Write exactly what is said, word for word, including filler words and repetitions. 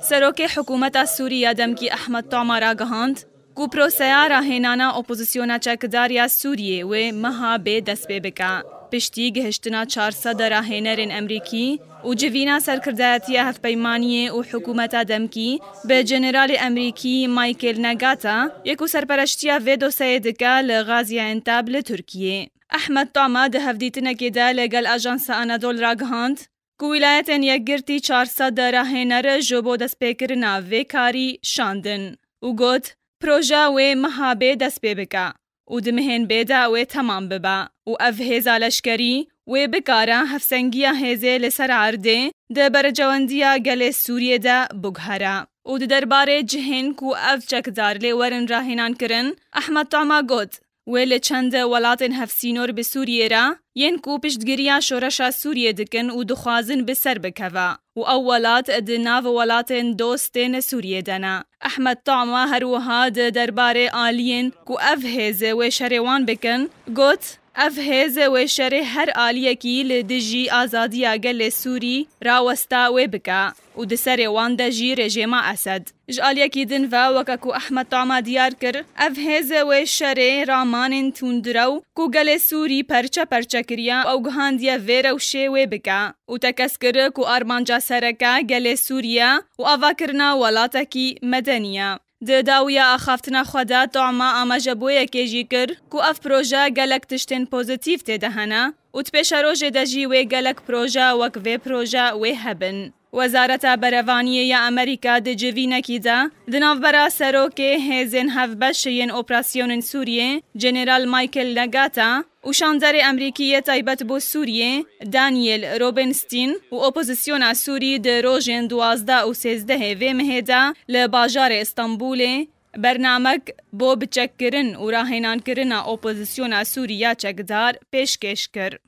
Serokê hikûmeta Sûrî ya demkî Ehmed Toma ragihand ku proseya rahênana opozisyona çekdar ya Sûriyê wê meha bê dest pê bike. Piştî gihiştina çar sed rahênerên Emerîkî û civîna serkirdayetiya hevpeymaniyê û hikûmeta demkî bi Generalê Emerîkî Michael Nagata yê ku serpereştiya vê doseyê dike li Gaziantep li Tirkiyê. Ehmed Toma di hevdîtinekê de li gel Ajansa Anadol ragihand ku Wîlayetên Yekgirtî çar sed rahêner ji bo destpêkirina vê karî şandin û got, proje wê meha bê dest pê bike û di mehên bê de wê temam bibe û ev hêza leşkerî wê bikare hevsengiya hêzê li ser erdê di berjewendiya gelê Sûriyê de biguhere û di derbarê cihên ku ev çekdar lê werin rahênan kirin, Ehmed Toma got, wê li çend welatên hevsînor bi Sûriyê re yên ku piştgiriya şoreşa Sûriyê dikin û dixwazin bi ser bikeve û ew welat di nav welatên dostên Sûriyê de ne. Ehmed Toma her wiha di derbarê aliyên ku ev hêz wê şerê wan bikin, got, ev hêz wê şerê her aliyekî li dijî azadiya gelê Sûrî rawesta wê bike û di serê wan de jî rejîma Esed. Ji aliyekî din ve, weke ku Ehmed Toma diyar kir, ev hêz wê şerê ramanên tundrew ku gelê Sûrî perçe perçe kiriye, ew gihandiye vê rewşê wê bike û tekez kir ku armanca sereke gelê Sûrî ye û avakirina welatekî medenî ye. Di dawiya axaftina xwe de Toma amaje bo yekê jî kir ku ev proje gelek tiştên pozîtîf tê de hene û di pêşerojê de jî wê gelek proje wek vê proje wê hebin. Wezareta Berevaniyê ya Amerîka di civînekî de di navbera serokê hêzên hevbeş yên operasyonên Sûriyê, General Michael Nagata, û şanderê Amerîkî yê taybet bo Sûriyê, Daniel Robenstein, û opozisyona Sûrî di rojên duwazdeh û sêzdehê vê mehê de li bajarê Stenbulê bernamek bo biçekkirin û rahênankirina opozisyona Sûrî ya çekdar pêşkêş kir.